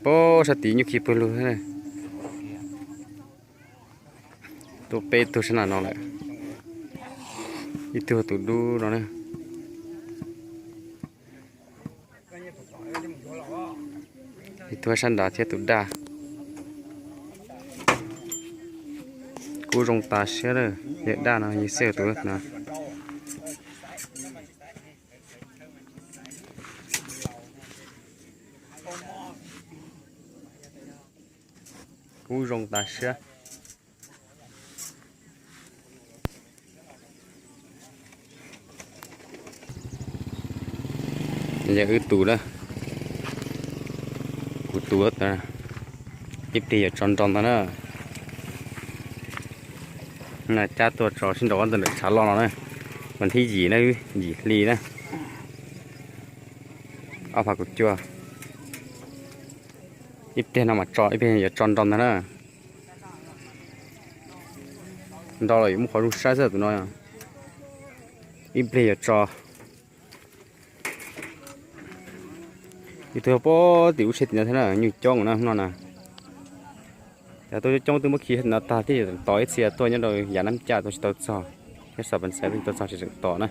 Ob sab tid nyuj khi pawg lug. Tuaj peb tug sab nram no lawm. Ib tug tus dub no na. Ib tug sab nrad thiab tus daj. Kub zoo tas siab lawm, yawg daj no yawg xwb tus no. Kub zoo tas siab. Yog wb tus na, kuv tus, ib pliag yuav tso nrau ntag na. Cab tuaj tso sib nraus ntawm tshav loj no na. Vas thib yim na, yim hli na, ob phav kaum cuaj. Ib pliag no mas tso, ib pliag yuav tso nrau ntag na. Nrau los yuav muaj qhov zoo saib xwb tus no. Ib pliag yuav tso. Ib tug pob tim ub tsheb tim no thiab na, nyuj coob na no na. Cov tuaj coob coob twb muab khi no tag thiab, tos ib txhia tuaj nyob rau yav Nab Caj tuaj tsis tau txog, thiab Xav Pas Xaiv tuaj tsis tau txog tsis tseem tos na.